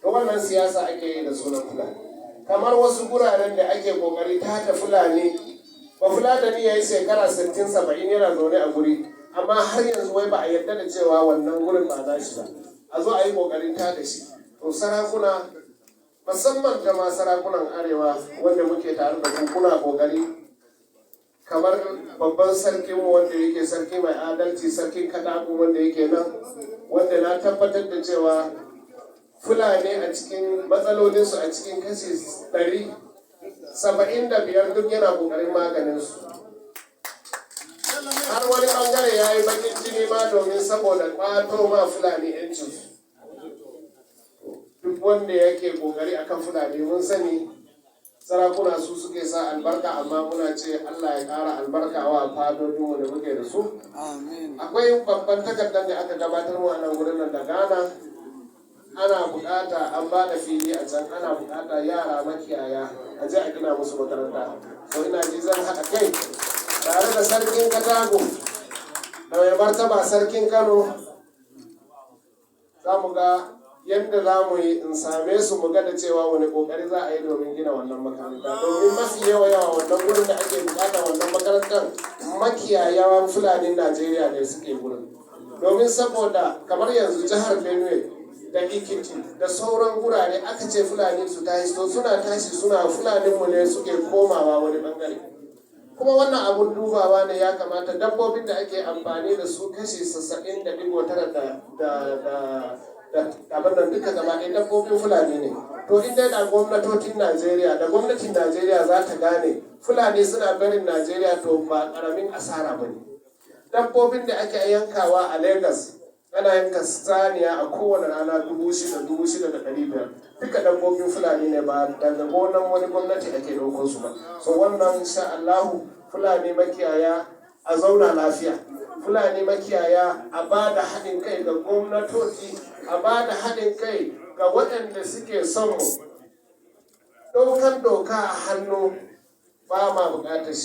To, wannan siyasa ake yi da sunan Fulani. Kamar wasu guraren da ake kokari ta Fulani, ba Fulatani ya yi shekara 60, 70 yana zaune a guri, amma har yanzu wai ba a yarda da cewa wannan gurin ba na shi ba, a zo a yi kokarin ta da shi. To, sarakuna, musamman ta ma sarakunan Arewa wanda muke tare da ku, kuna kokari, kamar babban sarkinmu wanda yake sarki mai adalci, Sarkin Katagun wanda yake nan, wanda na tabbatar da cewa Fulani a cikin matsalolinsu, a cikin kashi 100, 75 duk yana kokarin maganinsu. Har wani bangare ya yi bakin jini ma domin saboda kwato ma Fulani 'yancinsu. Duk wanda yake kokari akan Fulani, mun sani sarakuna su suke sa albarka, amma muna ce Allah ya ƙara albarka wa fadodinmu da muke da su. Akwai babban takardar da aka gabatar mu a nan gurin nan da Ghana, ana bukata, an ba da fili a can, ana bukata yara makiyaya a je a gina musu makaranta. So ina ji zan haɗa kai tare da Sarkin Katago da mai martaba Sarkin Kano, za mu ga yadda za mu yi in same su, mu ga da cewa wani kokari za a yi domin gina wannan makaranta, domin mafi yawa yawa wannan gurin da ake bukata wannan makarantar, makiyayawan Fulanin Najeriya ne suke gurin. Domin saboda kamar yanzu jihar Benue da Ikiti da sauran gurare, aka ce Fulani su tashi, to suna tashi, suna Fulaninmu ne suke komawa wani bangare. Kuma wannan abun dubawa ne, ya kamata dabbobin da ake amfani da su, kashi 90.9 da abin nan duka gaba ɗaya dabbobin Fulani ne. To, in dai da gwamnatocin Najeriya da gwamnatin Najeriya za ta gane Fulani suna barin Najeriya, to ba ƙaramin asara ba ne. Dabbobin da ake yankawa a Lagos, ana yanka saniya a kowane rana 6,000, 6,500, duka dabbobin Fulani ne, ba daga gonan wani gwamnati ake ɗaukar su ba. So wannan, insha Allahu, Fulani makiyaya a zauna lafiya. Fulani makiyaya a ba da haɗin kai ga gwamnatoci, a ba da haɗin kai ga waɗanda suke son mu. Ɗaukan doka a hannu ba ma buƙatar shi.